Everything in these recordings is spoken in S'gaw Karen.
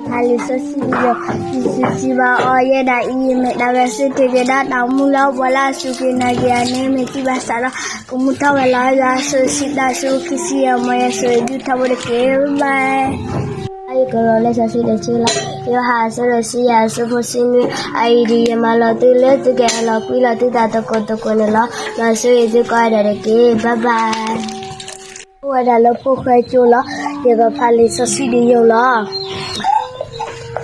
ဖးလံာ်စီဆှံတယိာ်, ယစံးဘၣ်အီၤ ယဲဒၣ်အံၤ ယမ့ၢ်တၢ်ဂဲၤဆၢထၢၣ်က့ၤဒီးတၢ်အိၣ်မူလၢပှၤလၢအစူၢ်က့ၤနာ်က့ၤအန့ၣ် မ့ၢ်စံးဘၣ်စးထီၣ် ကမူထီၣ်ဝဲလီၤ. ယွၤဆိၣ်ဂ့ၤသုတၢ်ဆိၣ်ဂ့ၤခံဆံယဲၢ် မ်ယွၤဆိၣ်ဂ့ၤသုထီဘိတက့ၢ် bye bye. ယကရၤလၢစီဆှံတဆၢလီၤ. ယိၤဟၣ်အဆၢဒိၣ်တဆံယဲၢ်အဆၢဖိတဆံနွံ, အအံၤဒ်ယမၤလီၤသုလၢသုကအဲၣ်လီၤကွံလီၤသုသးသကိးသကိးန့ၣ်လီၤ. မ်ယွၤဆိၣ်ဂ့ၤသုကိးဂၤဒဲးတက့ၢ် bye bye. အိၣ်ဝဲဒၣ်လၢဖိၣ်ဃဲကၠိလီၤ. ယကဖးလံာ်စီဆှံတယိာ်လီၤ.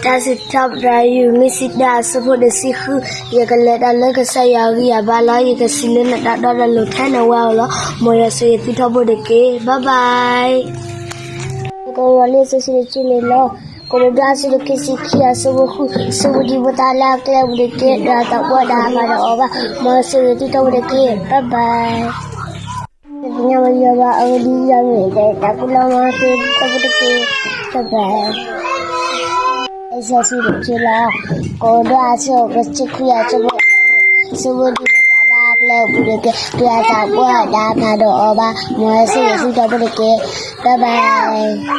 တၢ်စံးထီၣ်ပတြၢၤ ယိၤမ့ၢ်ဆံတၢ်အဆၢဖိတဆံဃု, ယကလဲၤတၢ်လၢကစၢ်ယွၤအဂံၢ်အဘါလီၤ. ယကစံးလၢနတၢ်ဒီတၢ်လိၤထဲနဝဲအအိၣ်လီၤ. မ်ယွၤဆိၣ်ဂ့ၤသုထီဘိတက့ၢ် bye bye. ယကရၤလံာ်စီဆှံတဆၢန့ၣ်လီၤ. ကရံၣ်သူးအဆၢဒိၣ်ခံဆံခံအဆၢဖိဃု, စူးဝဲဒံးဖိသၣ်လၢအကျဲအပူၤတက့ၢ်. ဒ်တၢ်သးပှၢ်ဒီးအမၤဒီးအီၤဘၣ်, မ်ယွၤဆိၣ်ဂ့ၤသုထီဘိတက့ၢ် bye bye. သ့ၣ်ညါဝဲယွၤဘၣ်အဂ့ၢ်ဒ်အံၤ ယွၤမ့ၢ်တၢ်ကူၣ်လီၤ မ်ယွၤဆိၣ်ဂ့ၤသုထီဘိတက့ၢ် bye bye. လံာ်စီဆှံတဆၢလီၤ. ကရံၣ်သူးအဆၢဒိၣ်တဆံခွံအဆၢဖိ, စူးဝဲဒံးဖိသၣ်လၢအကျဲအပူၤတက့ၢ်. ဒ်တၢ်သးပှၢ်ဒီးအမၤဒီးအီၤဘၣ်, မ်ယွၤဆိၣ်ဂ့ၤသုထီဘိတက့ၢ် bye bye.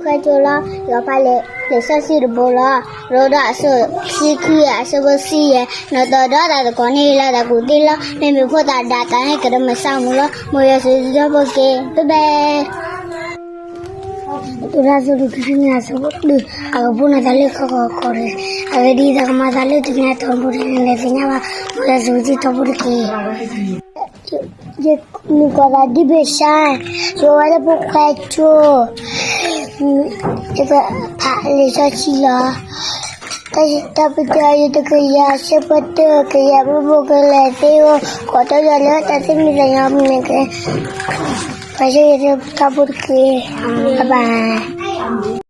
ဖိၣ်ဃဲကၠိလီၤ. ယကဖးလံာ်စီဆှံတဘိလီၤ. ရိဒိၣ်အဆၢဒိၣ်ခံဆံခွံအဆၢဖိတဆံယဲၢ်, နီၢ်သီၣ်ဒီးတၢ်သကိးန့ၣ် လၢတၢ်ကူၣ်သ့လီၤ. မ့မ့ၢ်ဖိသၣ်ဒၣ်တၢ်န့ၣ် ကတၢၢ်မုၢ်ဆါမူၤလီၤ. မ်ယွၤဆိၣ်ဂ့ၤသုထီဘိတက့ၢ် bye bye. တၢ်စူးဝဲဒံးခံဆံနွံအဆၢဖိတၢ, အကဘီနသးလၢခီကီၢ်ဒီး, အဂ့ၢ်ဒ်အံၤ တၢ်ကမၤသးလၢတနံၤအတီၢ်ပူၤန့ၣ် နလဲၤသ့ၣ်ညါဘၣ်, မ်ယွၤဆိၣ်ဂ့ၤသုထီဘိတက့ၢ်. ယကိးသးဒ်ဘ့ၣ်ဆၣ်, ယအိၣ်ဝဲလၢဖိၣ်ဃဲကၠိ, ယကဖးလံာ်စီဆှံလီၤ. တၢ်ပတြၢၤ ယတကယၤအဆၢဖိတၢ, ကယၤဘိဘိကလဲၤသ့အိၣ်, ကိးထီၣ်ယွၤလၢတၢ်သ့ၣ်မံသးညီမ့ၢ်ကဲ, မ်ယွၤဆိၣ်ဂ့ၤသုထီဘိတက့ၢ် bye bye.